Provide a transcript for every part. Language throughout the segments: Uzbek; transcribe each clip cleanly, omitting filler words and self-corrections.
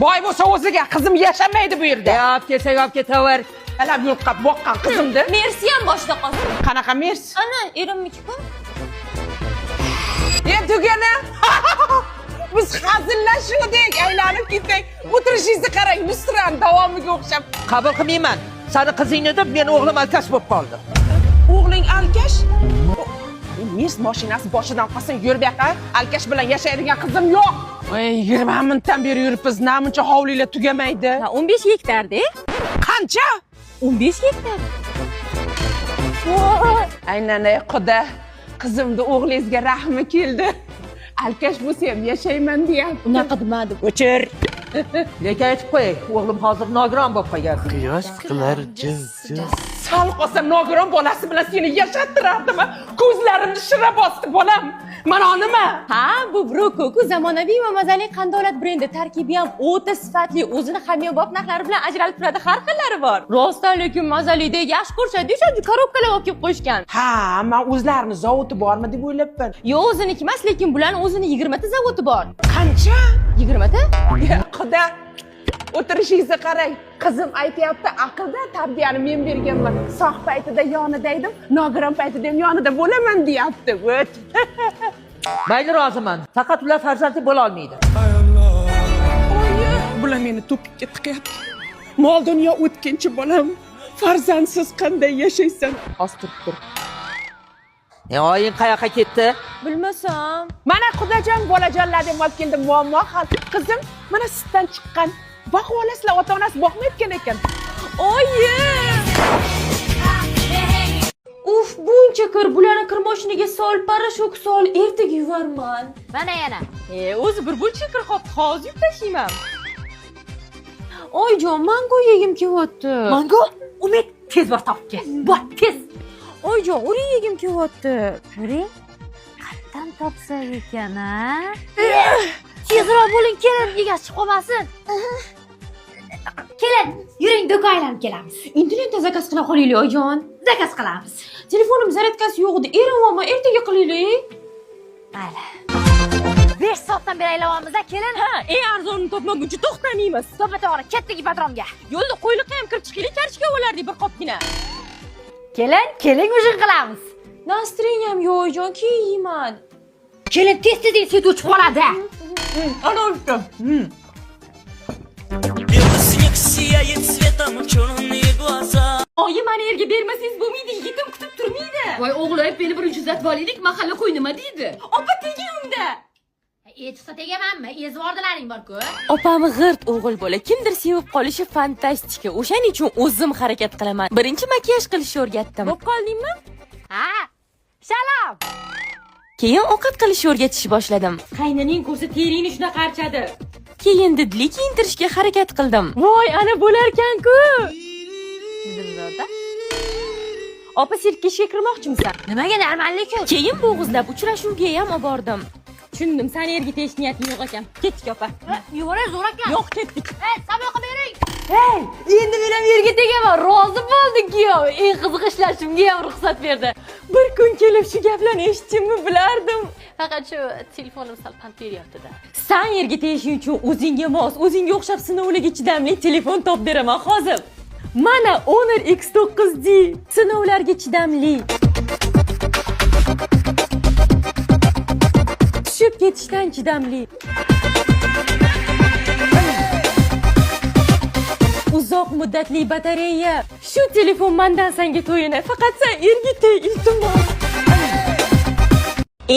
Boy bo'lsa o'ziga, qizim yashamaydi bu yerda. E, olib kelsang olib ketaver. Alab yulqab boqqan qizimni. Mersi ham boshida qolsin. Qanaqa mers? Ana, erimniki-ku. E, tugana. Biz hazillashuvdik, aylanib ketdik. O'tirishingizni qarang, Nusran davomiga o'xshab. Qabul qilmayman. Sani qizingni deb meni o'g'lim alkash bo'lib qoldi. O'g'ling alkash? Mers mashinasi boshidan qolsin, yur bu yoqqa. Alkash bilan yashaydigan qizim yo'q. Voy, 20 minutdan beri yuribmiz, namuncha hovlilar tugamaydi. Ha, 15 gektarda. Qancha? 15 gektar. Aynan quda, qizimni o'g'lingizga rahmi keldi. Alkash bo'lsa ham yashayman deyapti. Unaqa demadim. O'chir. Lekin aytib qo'yay, o'g'lim hozir nogiron bo'lib qolgan. Quyosh qilar jiz jiz. Sal qolsa nogiron bolasi bilan seni yashattirardimi? Ko'zlarimni shira bosdi bolam. Mana nima? Ha, bu Brokoku zamonaviy va mazali qandolat brendi. Tarkibi ham o'ta sifatli, o'zini hamyonbop narxlari bilan ajralib turadi, har xillari bor. Rostdan lekin mazalida yaxshi ko'rishadi, o'sha korobkalar olib kelib qo'yishgan. Ha, man o'zlarini zavodi bormi deb o'ylabman. Yo'q, o'ziniki emas, lekin bularni o'zini 20 ta zavodi bor. Qancha? 20 ta? Ya, quda, o'tirishingizni qarang. Qizim aytyapti, aqlda tarbiyani men berganman. Sog' paytida yonida edim, nogiron paytida ham yonida bo'laman deyapti. O't. Mayli, roziman. Faqat ular farzandli bo'la olmaydi. Oyi, bular meni to'pikka tiqyapti. Mol dunyo o'tkinchi bolam. Farzandsiz qanday yashaysan? Hozir turib tur. E, oying qayoqqa ketdi? Bilmasam. Mana qudajon, bolajonlar deb olib keldim, muammo hal. Qizim, mana sutdan chiqqan. Boqib olasizlar, ota-onasi boqmayotgan ekan. Oyi! Uf, buncha kir, bularni kir mashinaga sol, порошок sol, ertaga yuvarman. Mana yana. E, o'zi bir buncha kir qolibdi, hozir yuvib tashlayman. Oyijon, mango yegim kelyapti. Mango? Umid, tez bor topib kel. Bor, tez. Oyijon, o'rik yegim kelyapti. O'rik? Qayerdan topsak ekan, a? Tezroq bo'ling, kelin, egasi chiqib qolmasin. Kelin, yuring do'kon aylanib kelamiz. Internetda заказ qila qolaylik, oyijon. Заказ qilamiz. Telefonim zaryadkasi yo'q edi, erinmayman, ertaga qilaylik. Mayli. 5 soatdan beri aylanamiz, kelin. Ha, eng arzonini topmaguncha to'xtamaymiz. To'ppa to'g'ri, ketdik ipodromga. Yo'lda qo'yliqqa ham kirib chiqaylik, kartoshka olardik bir qopgina. Kelin, keling ужин qilamiz. Настроение m yo'q, oyijon, keyin yeyman. Kelin, tez tez свет o'chib qoladi. Ana o'pdim. Белый снег сияет светом, черные глаза. Oyi, mani erga bermasangiz bo'lmaydi, yigitim kutib turmaydi. Voy o'g'lim, meni birinchi uzatib olaylik, mahalla qo'y nima deydi? Opa, teging unda. E, chiqsa tegamanmi? Ezvordilaring bor-ku. Opam g'irt o'g'il bola, kimdir sevib qolishi fantastika. O'shaning uchun o'zim harakat qilaman. Birinchi makiyaj qilishni o'rgatdim. Bo'lib qoldingmi? Ha? Shalom. Keyin ovqat qilishni o'rgatishni boshladim. Qaynaning ko'rsa teringni shunaqa archadi. Keyin didli kiyintirishga harakat qildim. Voy, ana bo'larkan-ku. Dedim zo'rda. Opa, sirkka ishga kirmoqchimisan? Nimaga normallik-ku? Keyin bo'g'izlab uchrashuvga ham olib bordim. Tushundim, sani erga tegish niyating yo'q ekan. Ketdik, opa. Yuboray zo'r ekan. Yo'q, ketdik. Ey, samoqa bering. Hey, endi men ham erga tegaman, rozi bo'ldi kuyov. Eng qizig'i ishlashimga ham ruxsat berdi. Bir kun kelib shu gaplarni eshitishimni bilardim. Faqat shu telefonim sal pand beryapti-da. San erga tegishing uchun o'zingga mos, o'zingga o'xshab sinovlarga chidamli telefon topib beraman hozir. Mana Honor X9D sinovlarga chidamli. Tushib ketishdan chidamli. Uzoq muddatli batareya. Shu telefon mandan senga to'yini. Faqat sen erga teg, iltimos.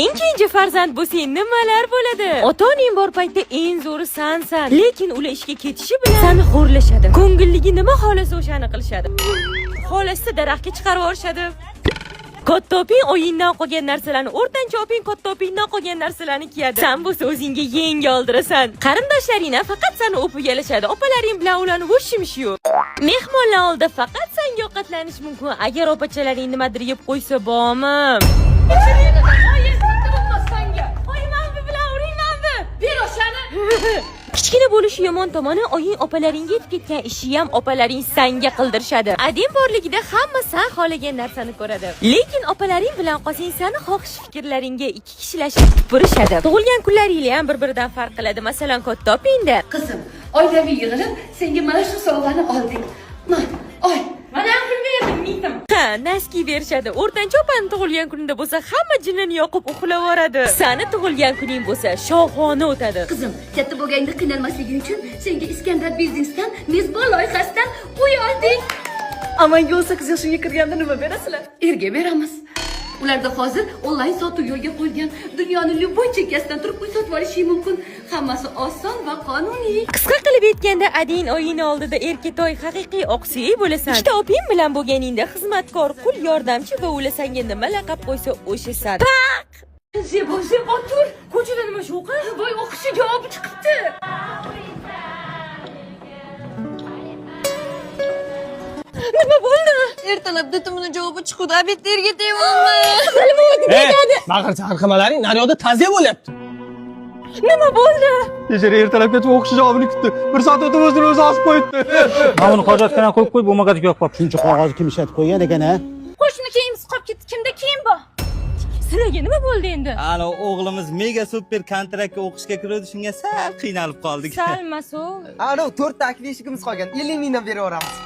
Eng kenja farzand bo'lsang nimalar bo'ladi? Ota-onang bor paytda eng zo'ri sansan. Lekin ular ishga ketishi bilan seni xo'rlashadi. Ko'ngilligi nima xohlasa o'shani qilishadi. Xohlasa daraxtga chiqarib yuborishadi. Katta oping oyingdan qolgan narsalarni, o'rtancha oping katta opingdan qolgan narsalarni kiyadi. San bo'lsa o'zingga yengi oldirasan. Qarindoshlaring faqat seni o'pib yalashadi. Opalaring bilan ularni o'shimish yo'q. Mehmonlar oldida faqat senga ovqatlanish mumkin. Agar opachalaring nimadir yeb qo'ysa bormi? Oyi, man bu bilan uringmanmi? Ber o'shani. Kichkina bo'lishi yomon tomoni, oying opalaringga yetib ketgan ishi ham opalaring sanga qildirishadi. Ading borligida hamma san xohlagan narsani ko'radi. Lekin opalaring bilan qolsang, sani xohish fikrlaringga ikki kishilashib tupurishadi. Tug'ilgan kunlaringlar ham bir-biridan farq qiladi. Masalan, katta opangda Qizim, oilaviy yig'ilib senga mana shu sovg'ani oldik. Ma, oy. Mana pul berdim, mingtam. Ha, носки berishadi. O'rtancha opani tug'ilgan kunida bo'lsa, hamma jinnini yoqib uxlavoradi. Sani tug'ilgan kuning bo'lsa, shohona o'tadi. Qizim, katta bo'lganda qiynalmasliging uchun senga Iskandar Buildingsdan mezbon loyihasidan uy oldik. Manga 18 yoshimga kirganda nima berasizlar? Erga beramiz. Ularda hozir onlayn sotuv yo'lga qo'yilgan. Dunyoni любой chekkasidan turib uy sotib olishing mumkin. Hammasi oson va qonuniy. Qisqa qilib aytganda, ading oyini oldida erkatoy, haqiqiy oqsuyak bo'lasan. Ikkita oping bilan bo'lganingda xizmatkor, qul, yordamchi va ular senga nima laqab qo'ysa, o'shasan. Paq! Zebo, Zebo, tur. Ko'chada nima shuqi? Voy, o'qishi javobi chiqibdi. Nima bo'ldi? Ertalab DTMni javobi chiqdi. Обед da erga tegamanmi? Baqir chaqir qilmalaring, naryoqda ta'ziya bo'lyapti. Nima bo'ldi? Bechora ertalabgacha o'qish javobini kutdi. Bir soat o'tib o'zini o'zi osib qo'yibdi. Mana buni hojatxonaga qo'yib qo'y, bo'lmagach yo'q qolib. Shuncha qog'oz kim ishlatib qo'ygan ekan, a? Qo'shni kiyimsiz qolib ketdi. Kimda kiyim bor? Sizlarga nima bo'ldi endi? Ana o'g'limiz mega super kontraktga o'qishga kirdi, shunga sal qiynalib qoldik. Salmas u. Ana to'rtta akli eshigimiz qolgan. 50 mingdan beraveramiz.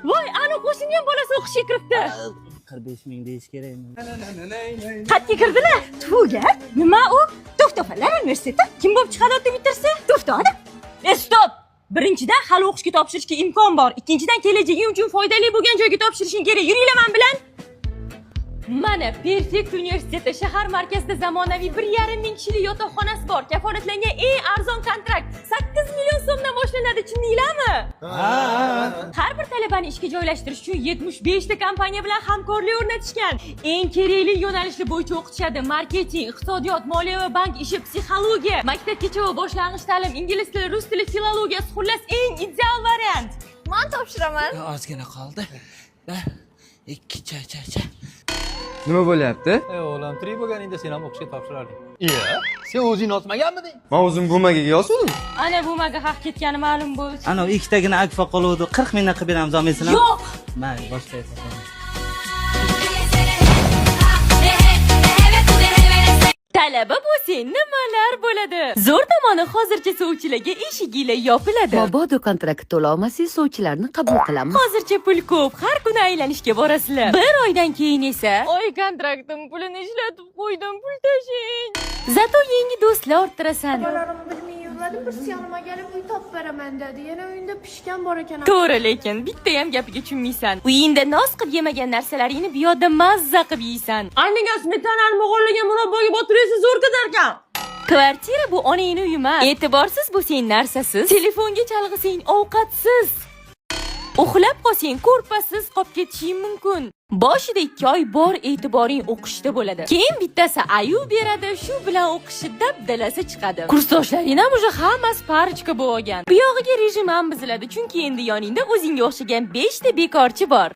Voy, ana qo'shnining ham bolasi o'qishga kiribdi. 45 ming deyish kerakmi? Qatga kirdilar? Tugat. Nima u? Tuftofalar universiteti. Kim bo'lib chiqadi ota bitirsa? Tuftoda. E, стоп! Birinchidan, hali o'qishga topshirishga imkon bor. Ikkinchidan, kelajaging uchun foydali bo'lgan joyga topshirishing kerak. Yuringlar men bilan. Mana Perfect universiteti shahar markazida zamonaviy 1,5 ming kishilik yotoqxonasi bor. Kafolatlangan eng arzon kontrakt 8 million so'mdan boshlanadi, tushundinglarmi? Har bir talabani ishga joylashtirish uchun 75 ta kompaniya bilan hamkorlik o'rnatishgan. Eng kerakli yo'nalishlar bo'yicha o'qitishadi: marketing, iqtisodiyot, moliya va bank ishi, psixologiya, maktabgacha va boshlang'ich ta'lim, ingliz tili, rus tili, filologiyasi, xullas eng ideal variant. Men topshiraman. Ozgina qoldi. Bir, ikki, cha cha cha. Nima bo'lyapti? Ey o'g'lim, tirik bo'lganingda sen ham o'qishga topshirarding. Iya, sen o'zingni osmaganmiding? Men o'zim bumaga yozuvdim. Ana bumaga haq ketgani ma'lum bo'ldi. Ana ikkitagina akfa qoluvdi, 40 mingdan qilib beramiz, olmaysizlarmi? Yo'q. Mayli, boshqa aytaman. Talaba bo'lsang nimalar bo'ladi? Zo'r tomoni, hozircha sovchilarga eshiginglar yopiladi. Mabodo kontrakt to'la olmasangiz, sovchilarni qabul qilamiz. Hozircha pul ko'p, har kuni aylanishga borasizlar. Bir oydan keyin esa, "Oy, kontraktim pulini ishlatib qo'ydim, pul tashing." Зато yangi do'stlar orttirasan. Bolalarim bilmay yuradi, bir yonima kelib uy topib beraman dedi. Yana uyimda pishgan bor ekan. To'g'ri, lekin bitta ham gapiga tushunmaysan. Uyingda noz qilib yemagan narsalaringni bu yoqda mazza qilib yeysan. Aynigan smetanani mo'g'ullagan murabboga botiraysiz, zo'r ketarkan. Kvartira bu onangni uyi emas. E'tiborsiz bo'lsang narsasiz, telefonga chalg'isang ovqatsiz. Uxlab qolsang ko'rpasiz qolib ketishing mumkin. Boshida 2 oy bor e'tiboring o'qishda bo'ladi. Keyin bittasi ayu beradi, shu bilan o'qishi dabdalasi chiqadi. Kursdoshlaring ham уже hammasi парочка bo'lib olgan. Bu yog'iga rejim ham buziladi, chunki endi yoningda o'zingga o'xshagan 5 ta bekorchi bor.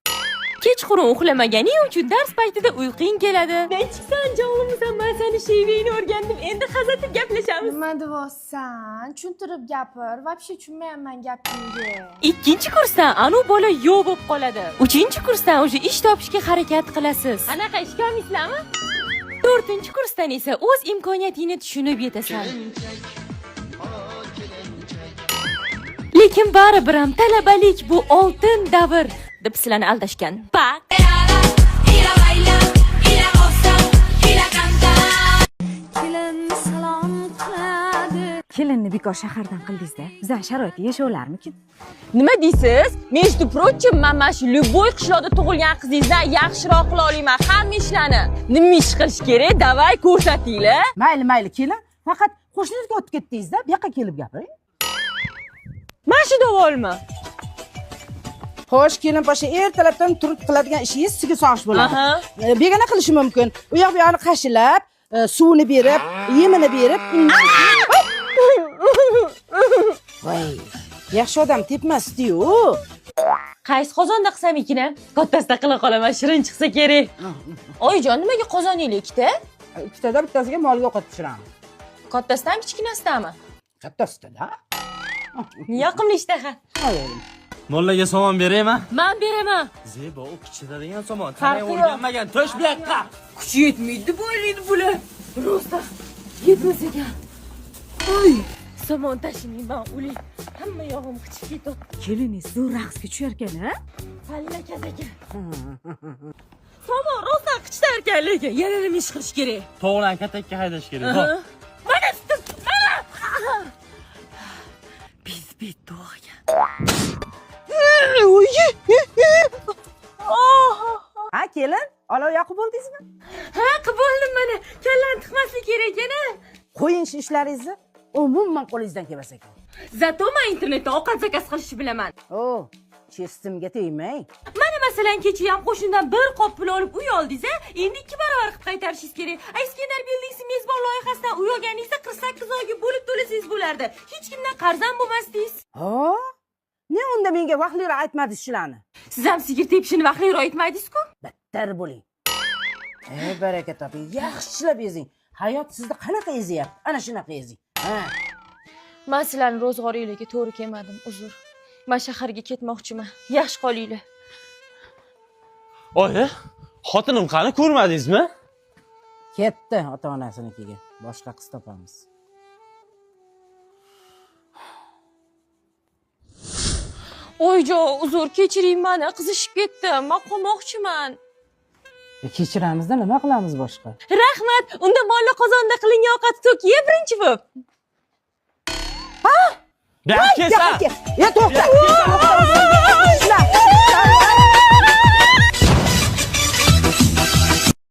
Kechqurun uxlamaganing uchun dars paytida uyqung keladi. Nechiksan, jonlimisan, men seni shevingni o'rgandim. Endi hazatib gaplashamiz. Nima deyapsan? Tushuntirib gapir. Вообще tushunmayapman gapingga. Ikkinchi kursdan anu bola yo'q bo'lib qoladi. Uchinchi kursdan уже ish topishga harakat qilasiz. Anaqa ishga olmaysizlarmi? To'rtinchi kursdan esa o'z imkoniyatingni tushunib yetasan. Lekin baribir ham talabalik bu oltin davr deb sizlarni aldashgan. Paq! Kelin salom qiladi. Kelinni bekor shahardan qildingiz-da. Bizani sharoitda yasha olarmikin? Nima deysiz? Между прочим, men mana shu любой qishloqda tug'ilgan qizingizdan yaxshiroq qila olaman hamma ishlarni. Nima ish qilish kerak? Давай ko'rsatinglar. Mayli, mayli, kelin. Faqat qo'shningizga o'tib ketdingiz-da, bu yoqqa kelib gapiring. Mana shu davolmi? Xo'sh, kelin pasha, ertalabdan turib qiladigan ishingiz sigir sog'ish bo'ladi. Aha. Begona qilishi mumkin. U yoq bu yoqni qashilab, suvini berib, yemini berib, undan keyin- Voy, yaxshi odam tepmasdi-yu. Qaysi qozonda qilsam ekan? Kattasida qila qolaman, shirin chiqsa kerak. Oyijon, nimaga qozoningiz ikkita? Ikkitada bittasiga molga ovqat pishiramiz. Kattasidan, kichkinasidami? Kattasida. Yoqimli ishtaha. Mollaga somon beraymi? Men beraman. Zebo, u kichitadigan somon. Farqi Tanay yo'q. o'rganmagan. Tosh bu yoqqa. Kuchi yetmaydi deb o'ylaydi bular. Rosa yetmas ekan. Oy, somon tashimayman, o'ling. Hamma yog'im qichib ketdi. Keliningiz zo'r raqsga tushar ekan, a? Fallakat ekan. Somon rostdan qichitar ekan, lekin yana nima ish qilish kerak? To'g'ri, katakka haydash kerak. Aha. Mana sutim, mana. Biz bitdi ekan. Ha, kelin, olov yoqib bo'ldingizmi? Ha, qilib bo'ldim mana. Kallani tiqmaslik kerak ekan. Qo'ying shu ishlaringizni. Umuman qo'lingizdan kelmas ekan. Zato men internetdan ovqat zakaz qilishni bilaman. O, chestimga tegmang. Mana masalan kecha ham qo'shnidan bir qop pul olib uy oldingiz, a? Endi 2 barobar qilib qaytarishingiz kerak. Iskandar Buildings mezbon loyihasidan uy olganingizda 48 oyga bo'lib to'lasangiz bo'lardi. Hech kimdan qarz ham bo'lmasdingiz. Ha? Ne unda menga vaqtliroq aytmadingiz shularni? Siz ham sigir tepishini vaqtliroq aytmadingiz-ku. Battar bo'ling. Ey, baraka toping, yaxshilab ezing. Hayot sizni qanaqa ezyapti? Ana shunaqa ezing. Ha. Man sizlarni ro'zg'oringlarga to'g'ri kelmadim, uzr. Man shaharga ketmoqchiman. Yaxshi qolinglar. Oyi, xotinim qani, ko'rmadingizmi? Ketdi ota-onasinikiga. Boshqa qiz topamiz. Oyjo, uzr, kechiring meni, qizishib ketdim. Man qolmoqchiman. Kechiramizda nima qilamiz boshqa? Rahmat. Unda molli qozonda qilingan ovqatni to'k, ye birinchi bo'lib. Bu yoqqa kelsan. E, to'xta.